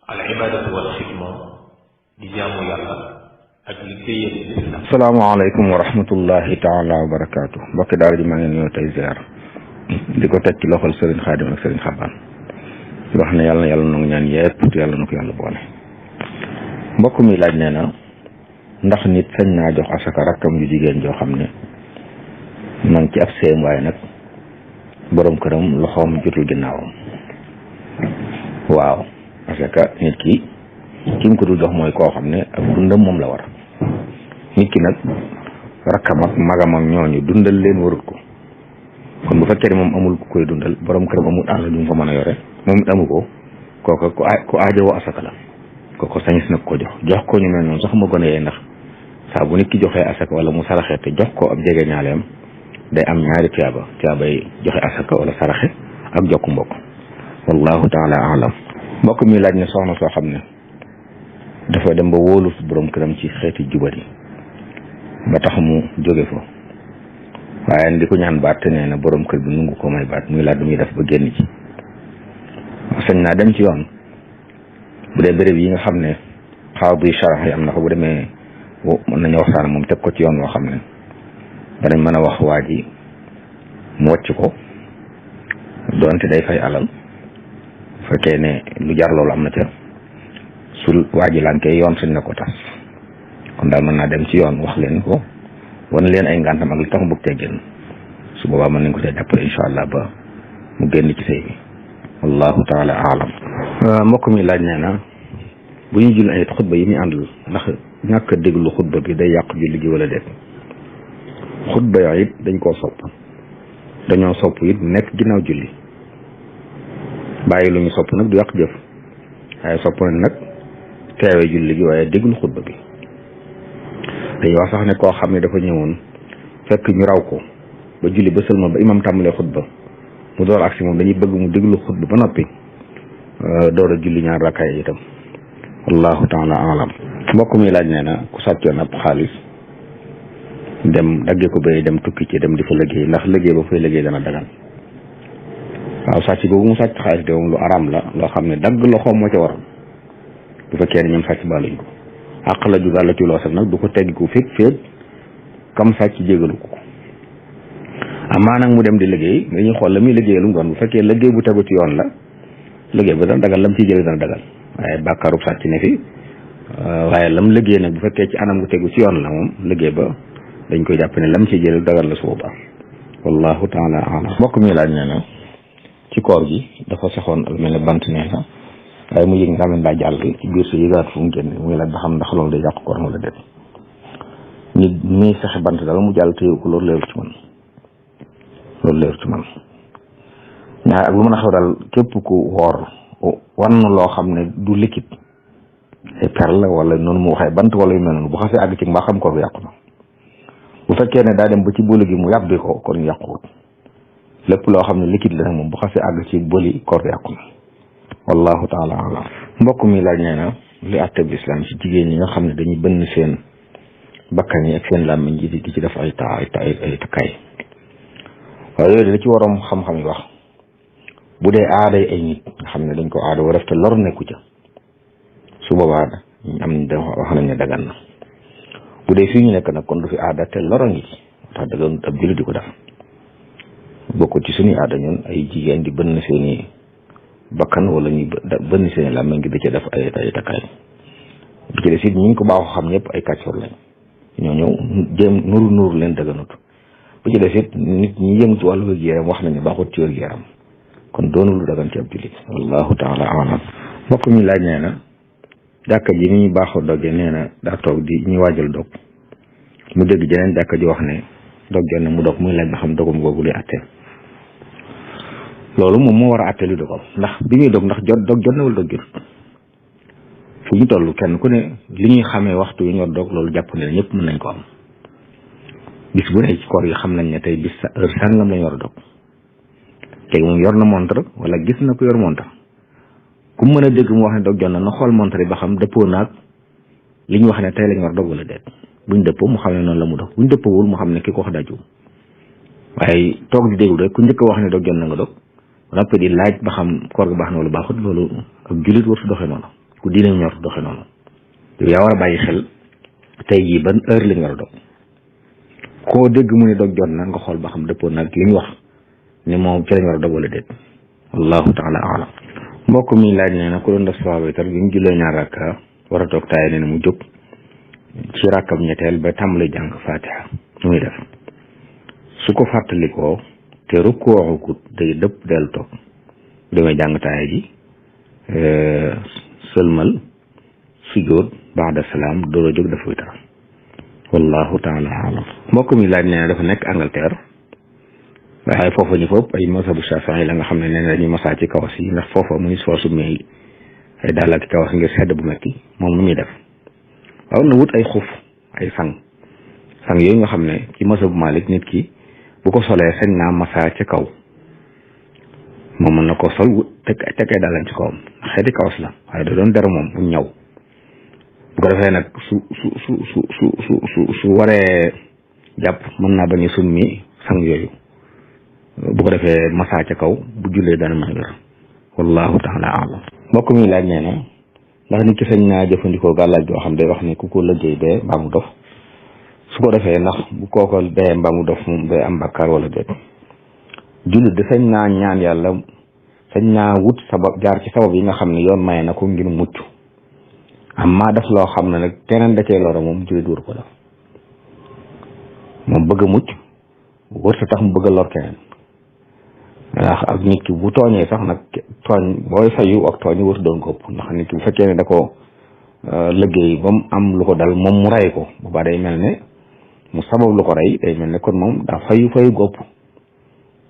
al ibadatu wal xidma di jaamu yàlla ak liggéeyal islam. asalaamaaleykum wa rahmatullahi taala wa barakaatu mbokki daara ji maa ngi nuyoo tey ziar di ko teg ci loxol Serigne Khadim ak Serigne Xaban di wax ne yàlla na yàlla nangu ñaan yépp te yàlla na ko yàlla boole. mbokk mi laaj nee na ndax nit sañ naa jox asaka rakkam ju jigéen joo xam ne man ci ab seem waaye nag borom këram loxoom jotul ginnaawam. waaw parce que nit ki mu ko dul jox mooy koo xam ne ak dundam moom la war nit ki nag rakkam ak magam ak ñooñu dundal leen warut ko kon bu fekkee ne moom amul ku koy dundal borom këram amul àll du mu ko mën a yore moom it amu ko kooka ku aajowoo asaka la kooku sañis nag ko jox ko ñu mel noonu sax ma gone yee ndax saa bu nit ki joxee asaka wala mu saraxe te jox ko ab jege ñaaleem day am ñaari tiyaabay joxe asaka wala saraxe ak jokku mbokk wallahu taala alam. mbokk mi laaj ne soxna soo xam ne dafa dem ba wóolu borom këram ci xeeti jubari ba tax mu jóge fa waaye di ko ñaan baat te nee na borom kër bi nungu ko may baat muy laaj du muy def ba génn ci sañ naa dem ci yoon bu dee béréb yi nga xam ne xaadi sharax yi am na ko bu demee mën nañu waxtaan moom teg ko ci yoon woo xam ne danañ mën a wax waa ji mu wàcc ko doonte day fay alal fekkee ne lu jar loolu am na ca su waa ji lànkee yoon sañ na ko tas kon daal mën naa dem ci yoon wax leen ko wan leen ay ngàntam ak li tax mu bëgg cee génn su boobaa mën nañ ko cee jàppale incha allah ba mu génn ci sëy bi wallahu taala alam. mbokk mi laaj nee na bu ñu julli ay xutba yi muy àndal ndax ñàkk a déglu xutba bi day yàq julli gi wala déet. xutba yooyu it dañ koo sopp dañoo sopp it nekk ginnaaw julli bàyyi lu ñu sopp nag du yàq jëf waaye sopp nañ nag teewee julli gi waaye déglu xutba bi dañuy wax sax ne koo xam ne dafa ñëwoon fekk ñu raw ko ba julli ba sëlma ba imam tàmbalee xutba mu door agsi moom dañuy bëgg mu déglu xutba ba noppi door a julli ñaar rakkaay itam wallahu taala alam. mbokk mi laaj nee na ku sàccoon ab xaalis dem dagge ko bay dem tukki ci dem di fa liggéey ndax liggéey ba fay liggéey dana dagan. waaw sàcc googu mu sàcc xaalis de moom lu araam la loo xam ne dagg loxoom moo ca waroon bu fekkee ne ñoom sàcc baaluñ ko àq la jugal la ci loosam nag du ko teggiku féeg kam sàcc jégalu ko amaa nag mu dem di liggéey dañuy xool la muy liggéey lu mu doon bu fekkee liggéey bu tegu ci yoon la liggéey ba dana dagal lam ciy jëlee dana dagal waaye bàkkaarub sàcc ne fi waaye lam liggéey nag bu fekkee ci anam gu tegu ci yoon la moom liggéey ba dañ koy jàpp ne lam ciy jëlee dagal la su boobaa wallahu taala alam. mbokk mi laaj nee na ci koor gi dafa saxoon ak mel ne bant nee na waaye mu yëg nga xam ne daa jàll ci biir sa yëgaat fu mu génn muy laaj ba xam ndax loolu day yàq koor wala déet nit ñi saxe bant daal mu jàll téyewu ko loolu leeru ci man ñaar ak lu mën a xew daal képp ku woor wan loo xam ne du liquide ay perle wala noonu mu waxee bant wala yu mel noonu bu xasee àgg ci mbaa xam koor bi yàqu na bu fekkee ne daa dem ba ci boole gi mu yàbbi ko kon yàquwut lépp loo xam ne liquide la nag moom bu xasee àgg ci bëli koor yàqu na wallahu taala alam. mbokk mi laaj nee na li àtteb lislaam ci jigéen ñi nga xam ne dañuy bënn seen bakkan yi ak seen làmmiñ ji di ci def ay takkaay waaye yooyu da ci waroom xam-xam yi wax bu dee aaday ay nit nga xam ne dañ ko aada wa def te lor nekku ca su boobaa am da wax nañ ne dagan na bu dee fii ñu nekk nag kon du fi aada te loro ngi ci tax dagan ab jullit di ko def bokkul ci suñuy aada ñun ay jigéen di bënn seeni bakkan wala ñuy bënn seeni làmmiñ ngi di ci def ay takkaay bi ci des it ñi ko baaxoo xam ñëpp ay kàccoor lañ ñoo ñëw jéem nuru leen daganut bi ci des it nit ñi yëngu ci wàllu wér-gu-yaram wax nañu baaxut ci wér-gu-yaram kon doonu lu dagan ci ab jullit wallahu taala alam. mbokk mi laaj nee na jàkka ji ni ñu baaxoo doggee nee na daa toog di ñu waajal dog mu dégg jeneen jàkka ji wax ne dog jot na mu dog muy laaj ba xam dogam googu luy àttee loolu moom moo war a àttee lu dogam ndax bi muy dog ndax dog jot na wala dog jot fu ñu toll kenn ku ne li ñuy xamee waxtu yu ñor dog loolu jàpp ne ñëpp mën nañ ko am bis bu ne ci koor yi xam nañ ne tey bis heure sàngam lañ war a dog tey moom yor na montre wala gis na ko yor montre ku mën a dégg mu wax ne dog jot na xool montre yi ba xam dëppoo naag li ñu wax ne tey lañ war a dog wala déet buñ dëppoo mu xam ne noonu la mu dog buñ dëppoowul mu xam ne ki ko wax daju waaye toog di déglu rek ku njëkk a wax ne dog jot na nga dog rappel di laaj ba xam koor ga baax na wala baaxut loolu ak jullit war su doxee noonu ku diine ñor doxe noonu yow yaa war a bàyyi xel tey jii ban heure lañ war a dog koo dégg mu ne dog jot na nga xool ba xam dëppoo nag li ñu wax ni moom ci lañ war a dog wala déet wallahu taala alam mbokk mi laaj nee na ku doon def sawaaba tar bi ñu jullee ñaar rakka war a toog taay nee na mu jóg ci rakkam ñetteel ba tàmbali jàng fatiha nu muy def su ko fàttalikoo te rukkoo gut day dëpp dellu toog damay jàng taay ji sëlmal sujjóot ba'da salaam door a jóg daf witar wallahu taala alam mbokk mi laaj nee na dafa nekk Angleterre waaye foofa ñu foofu ay mazhabu Shaafi'i la nga xam ne nee na dañuy masaa ci kawas yi ndax foofa muy soosu mais ay daal ak kawas ngir sedd bu metti moom nu muy def waaw na wut ay xuf ay sang yooyu nga xam ne ci mazhabu Maalik nit ki bu ko solee sañ naa masaa ci kaw moom mën na ko sol wut teg ay daalam ci kawam xeeti kawas la waaye da doon der moom mu ñaw bu ko defee nag su waree jàpp mën naa bañ a summi sang yooyu bu ko defee masaa ca kaw bu jullee dana mën a wér wallahu taala alam mbokk mi laaj nee na ndax nit ki sañ naa jëfandikoo gàllaaj yoo xam day wax ne ku ko lëggéey dee mbaa mu dof su ko defee ndax bu kooko dee mbaa mu dof moom day am bakkaar wala déet jullit de sañ naa ñaan yàlla sañ naa wut sabab jaar ci sabab yi nga xam ne yoon maye na ko ngir mucc amma def loo xam ne nag keneen da cee loro moom jullit wër ko def moom bëgg a mucc wër sa tax mu bëgg a lor keneen ndax ak nit ki bu tooñee sax nag tooñ booy fayu ak tooñ wër doon ko ëpp ndax nit ki bu fekkee ne da ko liggéey ba mu am lu ko dal moom mu rey ko bu baax day mel ne mu sabab lu ko rey day mel ne kon moom daa fayu gopp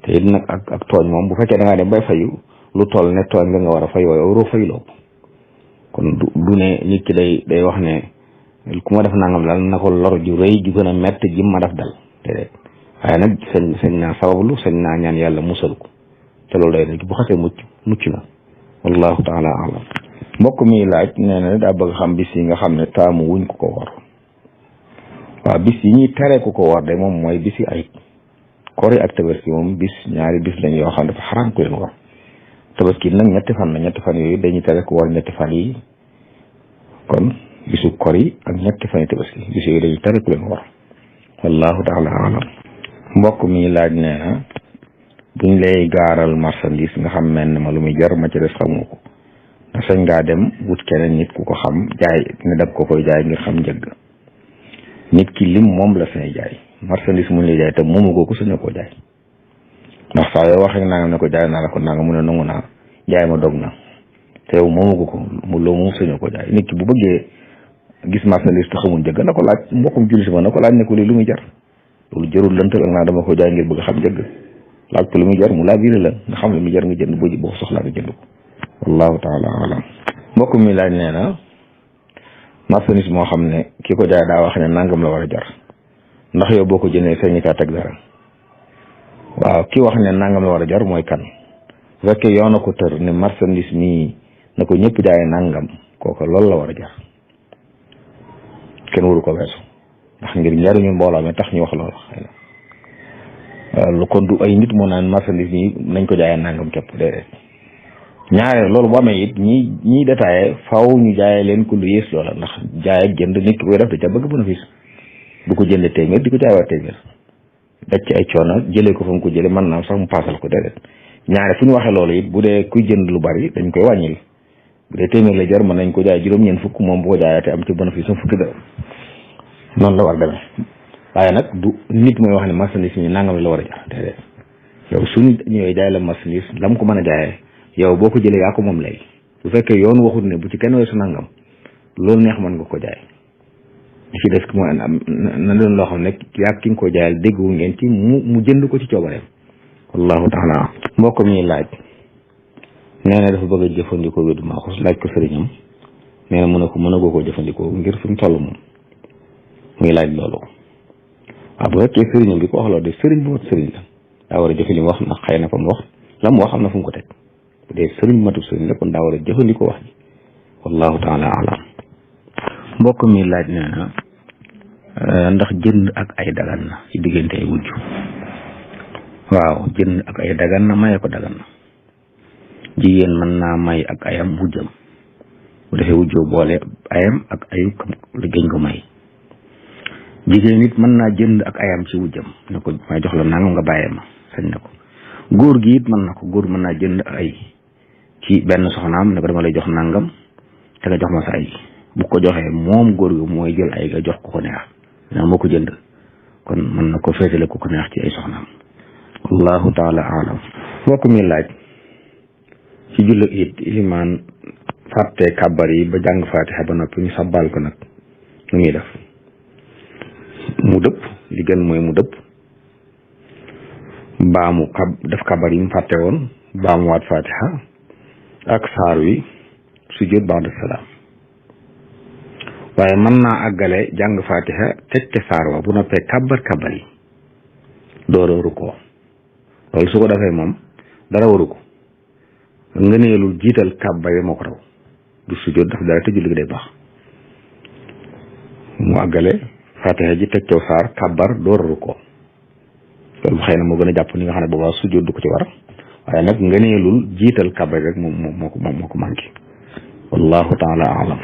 te it nag ak tooñ moom bu fekkee da ngaa dem bay fayu lu toll ne tooñ nga war a fay waaye waroo fayu lopp kon du ne nit ki day wax ne ku ma def nangam daal na ko lor ju rëy ju gën a metti ji ma def dal te waaye nag sañ naa sabablu sañ naa ñaan yàlla musal ko te loolu day rek bu xasee mucc na wallahu taala alam mbokk mi laaj nee na daa bëgg xam bis yi nga xam ne taamu wuñ ko war waaw bis yi ñuy tere ko war de moom mooy bis yi ay kori ak tabaski moom ñaari bis lañ yoo xam ne dafa xaraam ku leen war tabaski nag ñetti fan yooyu dañuy tere ko war ñetti fan yi kon bisu kori ak ñetti fan yi tabaski bis yooyu dañuy tere ku leen war wallahu taala alam mbokk mi laaj nee na buñ lay gaaral marchandise nga xam mel ne ma lu muy jar ma ci des xamu ko ndax sañ ngaa dem wut keneen nit ku ko xam jaay nga dab ko koy jaay ngir xam njëgg nit ki lim moom la sañ jaay marchandise mu lay jaay te moomu ko sañoo koo jaay ndax saa yoo waxee nangam ne ko jaay naa la ko nangam mu ne nangu naa jaay ma dog na te yow moomu ko loo moom sañoo ko jaay nit ki bu bëggee gis marchandise te xamul njëgg na ko laaj mbokkum jullit ma na ko laaj ne ko lii lu muy jar loolu jarul lëntal ak naa dama ko jaay ngir bëgg xam njëgg laaj ko lu muy jar mu laa biir la nga xam lu muy jar nga jënd boo soxlaa nga jënd ko wallahu taala alam mbokk mi laaj nee na marchandise moo xam ne ki ko jaay daa wax ne nangam la war a jar ndax yow boo ko jëndee sañ kaa teg dara waaw ki wax ne nangam la war a jar mooy kan bu fekkee yoon na ko tër ne marchandise mii na ko ñëpp jaayee nangam kooku loolu la war a jar kenn waru ko weesu ndax ngir njariñu mbooloo mi tax ñu wax loolu xëy na lu kon du ay nit moo naan marchandise mii nañ ko jaayee nangam képp déedéet ñaare loolu bu amee it ñiy détaillé faaw ñu jaayee leen ku lu yées loola ndax jaay ak jënd nit ki koy def da ca bëgg bénéfice bu ko jëndee téeméer di ko jaayawaat téeméer daj ci ay coono jëlee ko fa mu ko jëlee mën naa sax mu paasal ko déedéet ñaare fu ñu waxee loolu it bu dee kuy jënd lu bari dañ koy wàññil bu dee téeméer la jar mën nañ ko jaay juróom-ñeent fukk moom bu ko jaayaatee am ci bénéfice am fukki dara noonu la war demee waaye nag du nit mooy wax ne marchandise mi nangam la war a jar déedéet yow suñu ñëwee jaay la marchandise la mu ko mën a jaayee yow boo ko jëlee yaa ko moom léegi bu fekkee yoon waxut ne bu ci kenn weesu nangam loolu neex mën nga ko jaay li ci des mooy na doon loo xam ne yaa ki nga ko jaayal déggu ngeen ci mu jënd ko ci coobareem wallahu taala mbokk mi laaj nee na dafa bëgg a jëfandikoo wédu maaxus laaj ko sëriñam nee na mën a goo jëfandikoo ngir fi mu toll moom muy laaj loolu waaw bu fekkee sëriñam bi ko wax loolu de sëriñ bu mat sëriñ la daa war a jëfe li mu wax ndax xëy na fa mu wax la mu wax am na fu mu ko teg bu dee sëriñ matub sëriñ la kon daa war a jëfandikoo wax ji wallahu taala alam mbokk mi laaj nee na ndax jënd ak ay dagan na ci diggante ay wujj waaw jënd ak ay dagan na maye ko dagan na jigéen mën naa may ak ayam wujjam bu defee wujjoo boole ayam ak ayu liggéeñ ko may. jigéen nit mën naa jënd ak ayam ci wujjam ne ko may jox la nangam nga bàyyee ma sañ na ko. góor gi it mën na ko, góor mën naa jënd ay ci benn soxnaam ne ko dama lay jox nangam te nga jox ma sa ay. bu ko joxee moom góor gi mooy jël ay nga jox ko neex na moo ko jënd, kon mën na ko féetale ko neex ci ay soxnaam. wallahu taala alam. mbokk mi laaj ci julli it ilimaan fàtte kàbbar yi ba jàng faatixa ba noppi ñu sabbal ko nag nu muy def? mu dëpp, li gën mooy mu dëpp baamu def kàbbar yi mu fàtte woon, baamuwaat faatixa ak saar wi sujjóot ba'da salaam. waaye mën naa àggale jàng faatixa teg te saar wa bu noppee kàbbar yi door a rukkoo. loolu su ko defee moom dara waru ko, ngëneelul jiital kàbbar yi moo ko raw, du sujjóot daf dara te julli gi day baax. mu àggale faatixa ji teg caw saar kàbbar door a rukkoo. loolu xëy na moo gën a jàpp ni nga xam ne boobaa sujjóot du ko ci war, waaye nag ngëneelul jiital kàbbar rek moom moo ko manqué. wallahu taala alam.